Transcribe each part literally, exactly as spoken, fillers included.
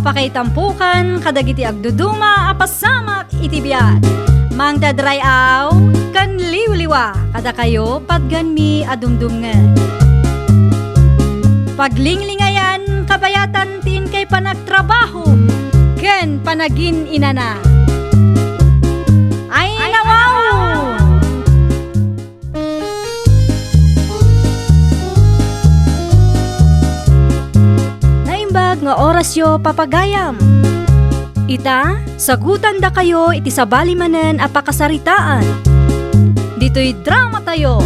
Pakaitampokan kadagiti agduduma a pasamak iti biag. Mangted ray-aw ken liwliwa kadakayo patganmi a dumdumngeg. Paglinglingayan kabayatan ti inkay panagtrabaho ken panagin-inana. Ay, nawaw! Naimbag nga orasyo, papagayam. Ita, sagutandakayo iti sabali manen a pakasaritaan. Ditoy dramatayo.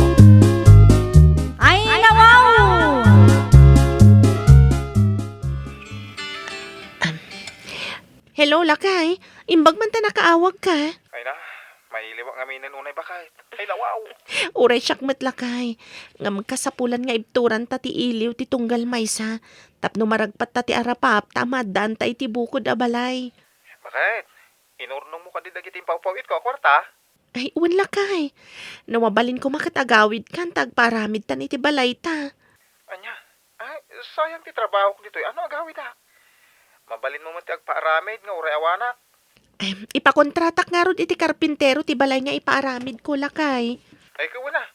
Ay, nawaw! Hello, lakay. Imbag man ta nakaawagka. Ay na, mailiwak ngamin unay baket. Ay, nawaw. Uray siak met, lakay. Ngem kasapulan nga ibturanta ti iliw ti tunggal maysa. Tapno maragpatta ti arapap, ta maaddaanta iti bukod a balay. Baket? Inurnongmo kadi dagiti impawpawitko a kuarta? Ay, wen, lakay. No mabalin koma ket agawidkan ta agpaaramidtan iti balayta. Ania? Ay, sayang ti trabahok ditoy. Ano agawidak? Mabalinmo met ti agpaaramid nga uray awanak. Em, ipakontratak ngarud iti karpintero ti balay nga ipaaramidko, lakay. Ay, ket wen a.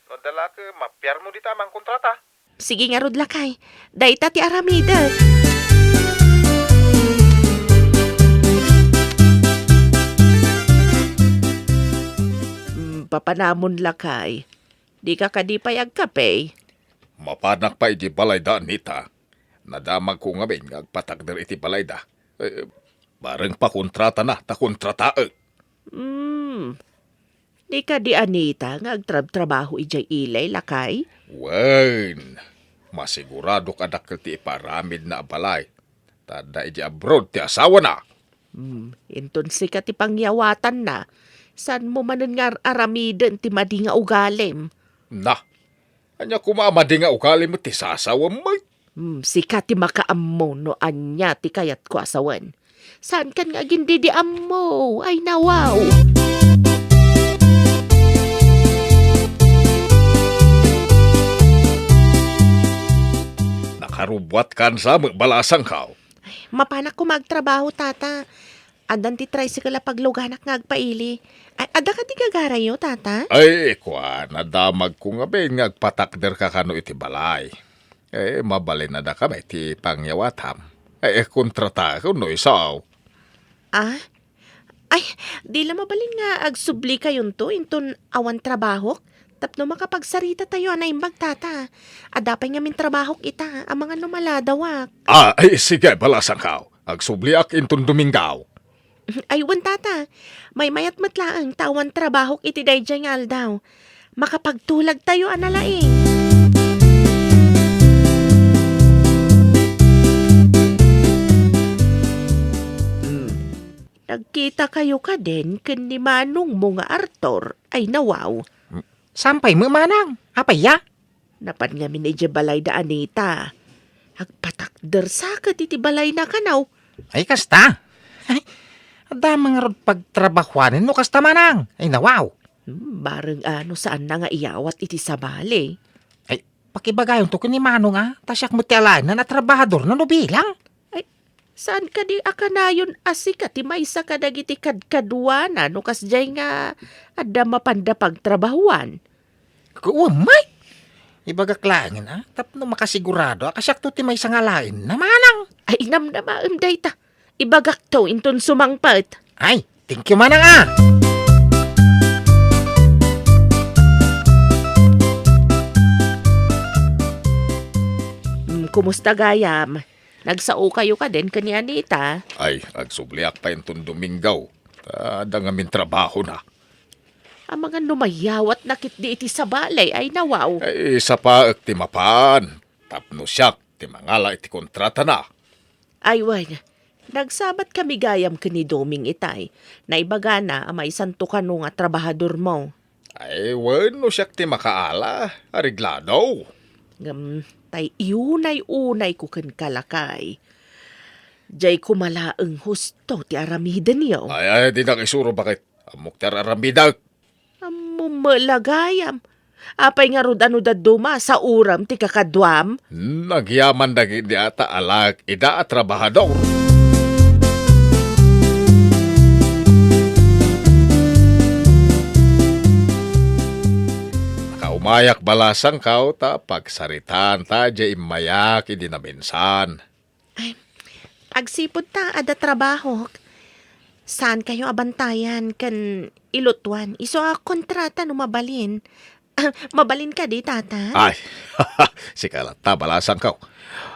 No adda la ket, mapiarmo dita a mangkontrata. Sige ngarud, lakay. Dayta ti aramidek. Mm, papanamon, lakay. Dika kadi pay agkape? Mapanak pay iti balay da Anita. Nadamagko ngamin nga agpatakder iti balayda. Eh, bareng pakontratana ta kontrataek. Hmm. Di kadi Anita nga agtrabtrabaho idiay ilay, lakay? Wen, masiguradok a dakkel ti ipaaramidna a balay. Ta adda idiay abroad ti asawana. Hmm, inton sika ti pangyawatanna, saanmo manen nga ar-aramiden ti madi nga ugalim? Na, ania koma a madi nga ugalim ti sasawem met? Hmm, sika ti makaammo no ania ti kayatko a sawen. Saankan nga agindidiammo? Ay, nawaw! Nakarubuatkan sa met balasangko. Ay, mapanak koma agtrabaho, tata. Addan ti tricycle a pagluganak nga agpaili. Ay, adda kadi gagarayo, tata? Ay, kuan, nadamagko ngamin nga agpatakderka kano iti balay. Eh, mabalin a dakami ti pangyawatam. Eh, kontrataek no isu. Ah? Ay, di la mabalin nga agsublikayonto inton awan trabahok? Tapno makapagsaritatayo a naimbag, tata. Adda pay ngamin trabahok ita, amangan no maladawak. Ah, ay, sige, balasangko. Agsubliak inton Domingo. Ay, wen, tata. Maymayat met laeng ta awan trabahok iti daydiay nga aldaw. Makapagtulagtayo a nalaing. Hmm. Nagkitakayo kaden ken ni manongmo nga Arthur? Ay, nawaw. Saan pay met, manang? Apay a? Napan ngamin idiay balay da Anita. Agpatakder sa ket iti balayna kano. Ay, kasta. Ay, adda man ngarud pagtrabahuanen no kasta, manang. Ay, nawaw. Hmm, bareng a no saanna nga iyawat iti sabali. Ay, pakibagayonto ken ni manong a, ta siak met ti alaenna a trabahadorna no bilang. Ay, saan kadi a kanayon a sika ti maysa kadagiti kadkaduana no kasdiay nga adda mapanda pagtrabahuan? Wen met. Ibagak laengen a, tapno makasigurado a kasiakto ti maysa nga alaenna, manang. Ay, namnamaem dayta. Ibagakto inton sumangpet. Ay, thank you, manang a. Mm, kumusta gayam? Nagsaokayo kaden ken ni Anita? Ay, agsubliak pay inton Domingo. Ta adda ngamin trabahona. Amangan no mayawatna ketdi iti sabali, ay nawaw. Ay, sapaek ti mapan. Tapno siak ti mangala iti kontratana. Ay, wen, nagsabat kami gayam ken ni Doming itay. Naibagana a maysanto kano nga trabahadormo. Ay, wen, no siak ti makaala, areglado. Ngem, tay iunay-unayko kenka, lakay. Diay koma laeng husto ti aramidenyo. Ay, ay, dinak isuro, baket. Ammok ti ar-aramidek. Ammom met la gayam. Apay ngarud a no dadduma, saoram ti kakaduam? Hmm, agyaman dagiti ata alak ida a trabahador. Ayak balasangkaw ta pagsaritaanta diay immayak idi naminsan. Ay, agsipud ta adda trabahok. Saankayo a bantayan ken ilutuan. Isu a kontrata no mabalin. Ah, mabalin kadi, Tata? Ay, sika latta, balasangkaw.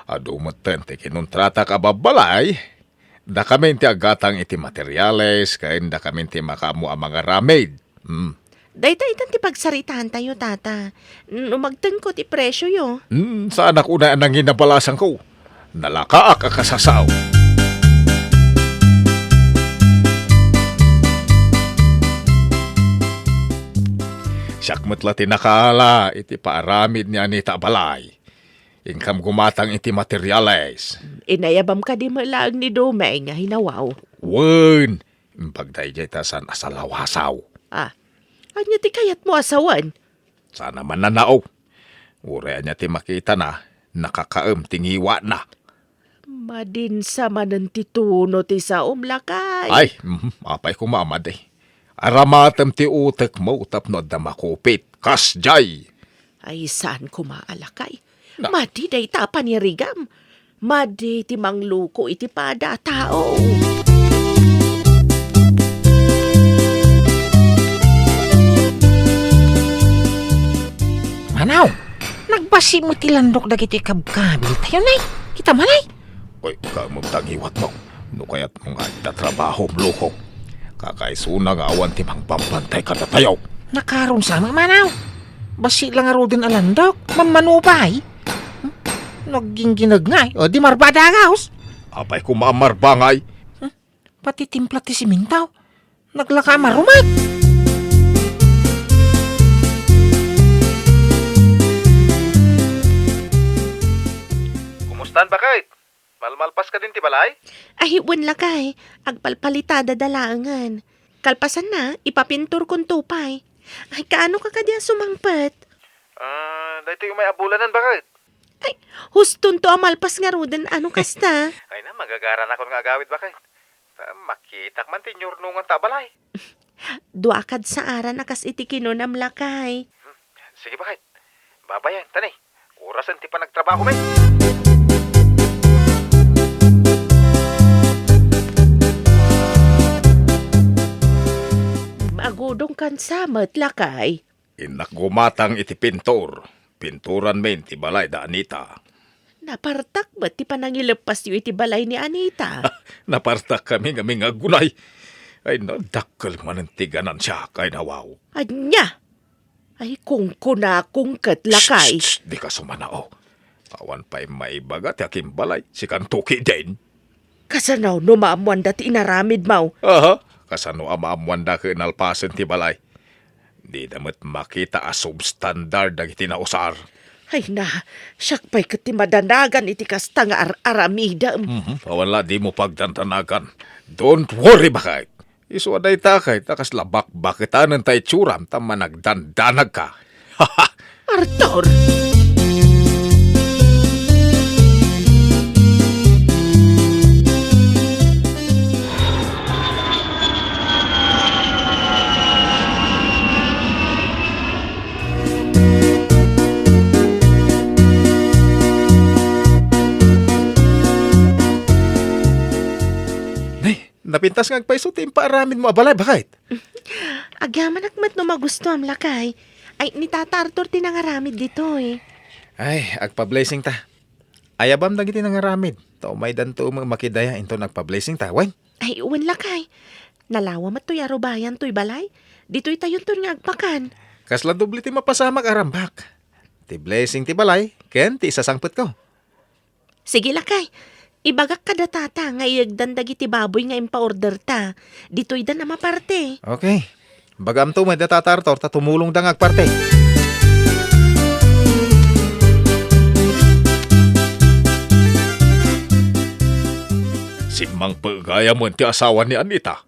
Adu metten ti kinontratak a babbalay. Dakamin ti aggatang iti materiales, ken dakamin ti makaammo a mangaramid. Hmm. Dayta itan ti pagsaritaantayo, Tata. No magtengko ti presioyo. Hmm, saanak unay a nangina, balasangko. Nalakaak a kasasao. Siak met la ti nakaala iti paaramid ni Anita a balay. Inkam gumatang iti materiales. Inayabam kadi met laeng ni Domeng nga hinawaw? Wen, imbag daydiay ta saan a salawasaw. Ah, ania ti kayatmo a sawen? Saan a mannanao. Uray ania ti makitana, nakakaem ti ngiwana. Madinsa manen ti tuno ti saom, lakay. Ay, mhm, apay koma a madi. Aramatem ti utekmo tapno adda makupit. Kasdiay. Ay, saan koma a lakay. Na- Madi dayta a panirigam. Madi ti mangluko iti pada a tao. Manaw, nagbasi met ti landok dagiti kabkabiltayo, nay. Kita man, ay. Oy, kaemem ta ngiwatmo. No kayatmo nga adda trabahom, lukong. Kakaisuna nga awan ti mangbambantay kadatayo. Nakaron sa, Manaw. Basi la ngaruden a landok. Mammano pay. Hmm? Naggingginag ngay. O, di marba dagaus. Apay koma a marba ngay. Hmm? Pati timpla ti siminto. Naglaka a marumak. Kumustan, baket? Malmalpas kadin ti balay? Ay, wen lakay. Agpalpalitada da laengen. Kalpasanna, ipapinturkonto pay. Ay, kaano ka kadi a sumangpet? Ah, daytoy umay a bulanen, baket? Ay, hustonto a malpas ngaruden, ano kasta? Ay na, magagaranakon nga agawid, baket. Ta makitak man ti inyurnongan ta a balay. Dua kad saaran a kas iti kinunam, lakay. Sige, baket. Babayan, tani. Orasen ti panagtrabaho mi. Agudong kan sa met, lakay. Innak gumatang iti pintor. Pinturan min ti balay da Anita. Napartak met ti panangileppasyo iti balay ni Anita. Napartak kami ngamin nga aggunay. Ay, nadakkel manen ti ganansiak, ay nawaw. Ania? Ay, kungkunakong ket, lakay. Shh, shh, shh, di ka sumanao. Awan pay maibaga ti akimbalay, sikanto kidin. Kasano no maammuanda ti inaramidmo? Aha, kasano a maammuanda ket nalpasen ti balay? Dida met makita a substandard dagiti nausar. Ay na, siak pay ket ti madanagan iti kasta nga ar-aramidem. Mhm, awan la dimo pagdandanagan. Don't worry, baket. Isu a dayta kay ta kasla bakbaketanen ta itsuram ta managdandanagka. Arthur! Nay, napintas nga agpayso ti impaaramidmo a balay, baket? Agyamanak met no magustuam, lakay. Ay, ni Tata Arthur ti nangaramid ditoy. Ay, agpa-blessing ta. Ayabam dagiti nangaramid. Ta umaydanto met makidaya inton agpa-blessing ta, wen? Ay, wen, lakay. Nalawa met toy a rubayan toy balay. Ditoy tayonton nga agpakan. Kasla doble ti mapasamak a rambak. Ti blessing ti balay, ken ti isasangpetko. Sige, lakay. Ibagak kada tata nga iyegdan dagiti baboy nga impaorderta. Ditoydan a maparte. Okay. Bagamto met da Tata Arthur ta tumulongda nga agparte. Simmangpet gayam ti asawa ni Anita.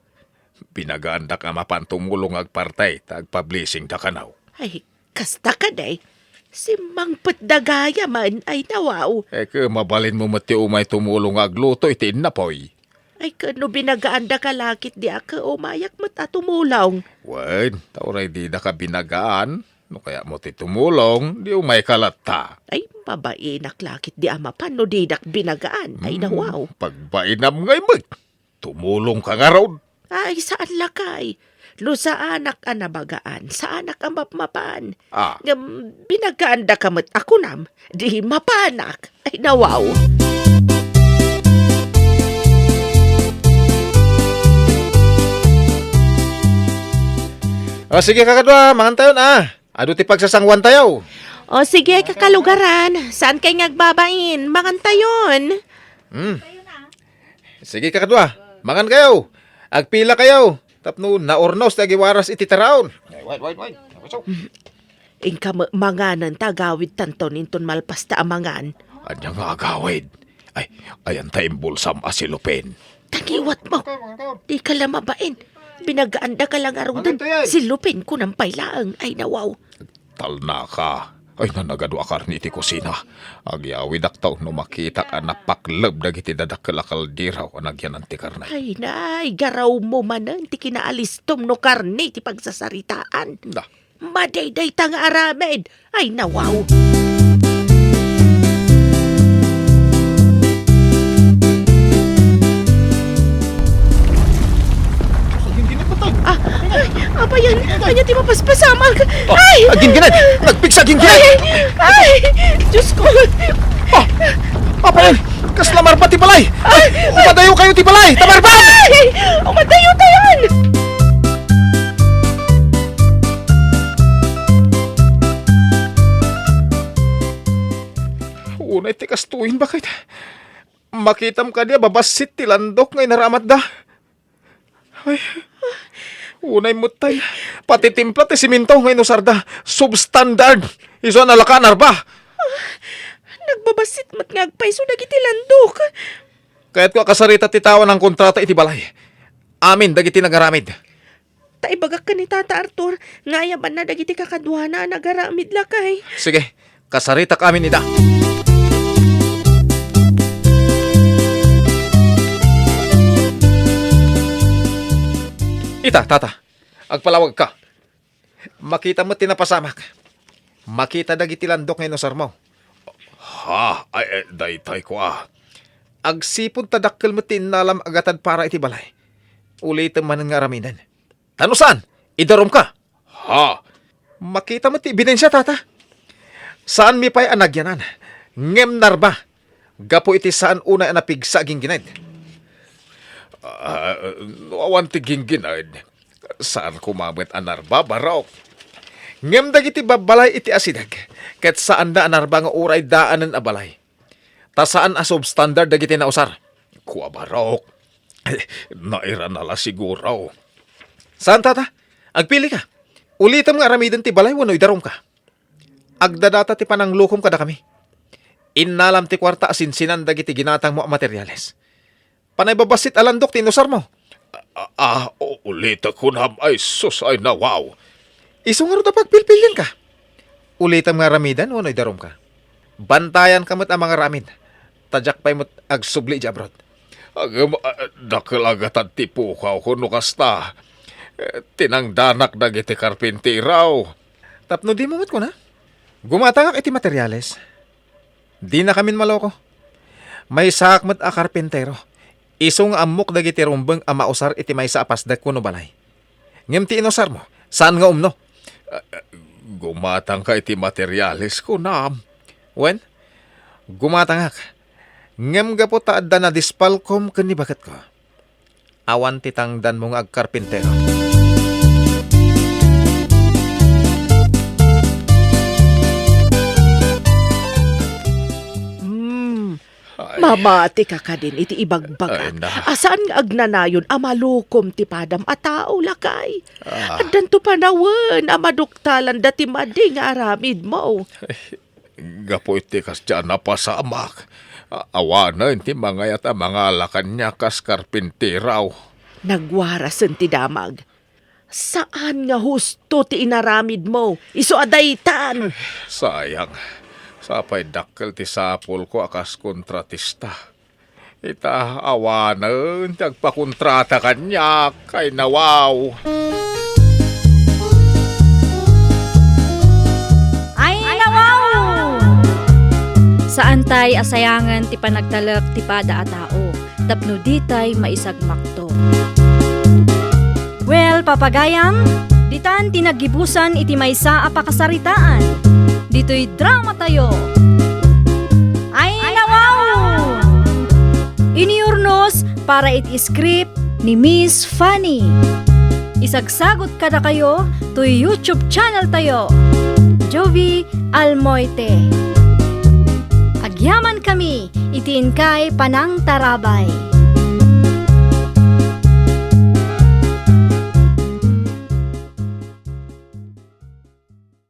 Binagaandak a mapan tumulong nga agparte ta agpa-blessingda kano. Ay, kasta kadi. Simmangpetda gayam, ay nawaw. Ay, ket mabalinmo met ti umay tumulong nga agluto iti innapoy. Ay, ket no binagaandaka la ketdi a ket umayak met a tumulong. Wen, ta uray didaka binagaan, No kayatmo ti tumulong, di umayka latta. Ay, mabainak la ketdi a mapan no dinak binagaan. Ay, Hmm, nawaw. Pagbainam ngay met. Tumulongka ngarud. Ay, saan lakay. No saanak a nabagaan, saanak a mapmapan. Ah. Ngem binagaandaka met a kunam, di mapanak. Ay, nawaw. O, sige, kakadua, mangan tayon, ah. Adu ti pagsasanguan tayo. O, sige, kakalugaran. Saan kay nga agbabain? Mangan tayon. Hmm. Sige, kakadua, mangan kayo. Agpila kayo. Tapno naurnos ti agiwaras iti taraon. Ay, wait, wait, wait. Inka ma-, manganen ta agawid tanton inton malpas ta amangan. Anya nga agawid? Ay, ayan ta imbulsam a silupin. Tangiwat mo. Di ka la mabain. Binagaanda ka lang aruden. Silupin ko nang pay laeng. Ay, nawaw. Talnaka. Ay, nanagado a karne iti kusina. Agyawidak ta no makitak a napakleb dagiti dadakkel a kaldero a nagyanan ti karne. Ay, nay, garaw mo manen ti kinaalistom no karne ti pagsasaritaan. Da. Madaydayta nga aramid. Ay, nawaw. Ah, ay, apa yan? Anya ti mapaspasamak? Ah, ay! Agingined! Nagpigsa, agingined! Ay! Ay! Diyos ko! Ah! Apa yan? Kasla marpa ti balay! Ay! Umadayo kayo ti balay! Tamarpa! Ay! Umadayo tayon! Unay ti kastoyen, baket. Makitam kadi a babassit ti landok nga inaramatda? Ay, unay met tay. Pati timpla ti siminto nga inusarda, substandard. Isu a nalaka a narba. Nagbabassit met nga agpayso dagiti landok. Kayatko a kasarita ti tao a nangkontrata iti balay. Amin dagiti nagaramid. Ta ibagak ken ni Tata Arthur nga ayabanna dagiti kakaduana a nagaramid lakay. Sige, kasaritak amin ida. Ita, Tata, agpalawagka. Makita met ti napasamak. Makita dagiti landok nga inusarmo. Ha? Ay, eh, daytoy kua. Agsipud ta dakkel met ti innalam a gatad para iti balay. Ulitem manen nga aramiden. Ta no saan, idarumka. Ha? Makita met ti ebidensia, Tata. Saanmi pay a nagyanan, ngem narba. Gapu iti saan unay a napigsa a ginggined. Ah, no awan ti ginggined, saan koma met a narba, Barok. Ngem dagiti babbalay iti asideg, ket saanda a narba nga uray daanen a balay. Ta saan a substandard dagiti nausar. Kua, Barok. Nairana la siguro. Saan, Tata? Agpilika. Ulitem nga aramiden ti balay wenno idarumka. Agdadata ti pananglukom kadakami. Innalam ti kuarta a sinsinan dagiti ginatangmo a materiales. Panay babassit a landok ti inusarmo. Ah, ah, u-, ulitek kunam, ay sus, ay nawaw. Isu ngarud a pagpilpilienka. Ulitem nga aramiden wenno idarumka. Bantayanka met a mangaramid. Ta diak pay met agsubli idiay abroad. Ngem, ah, dakkel a gatad ti pukawko no kasta. Eh, tinangdanak dagiti karpintero. Tapno dimo met kuna, gumatangak iti materiales. Dinakamin maloko. Maysaak met a karpintero. Isu nga ammok dagiti rumbeng a mausar iti maysa a pasdek wenno balay. Ngem ti inusarmo, saan nga umno? Ah, ah, gumatangka iti materiales, kunam. Wen, gumatangak. Ngem gapu ta adda nadispalkom ken ni baketko, awan ti tangdanmo nga agkarpintero. Hmm. Ay. Mamatika kadin iti ibagbagak. Ay, na. A saan nga agnanayon a malukom ti padam a tao, lakay? Ah. Addanto panawen a maduktalanda ti madi nga aramidmo. Ay, gapu iti kasdiay a napasamak, a-, awanen ti mangayat a mangala kaniak kas karpintero. Nagwarasen ti damag. Saan nga husto ti inaramidmo, isu a daytan? Sayang. Sapay dakkel ti sapulko a kas kontratista. Ita, awanen ti agpakontrata kaniak, ay nawaw. Saantay a sayangen ti panagtalek ti pada a tao tapno ditay maisagmakto. Well, papagayam, ditan ti naggibusan iti maysa a pakasaritaan. Ditoy dramatayo. Ay, nawaw! Inurnos para iti script ni Miss Fanny. Isagsagot kadakayo toy YouTube channel tayo, Jovie Almoite. Agyaman kami iti inkay panangtarabay.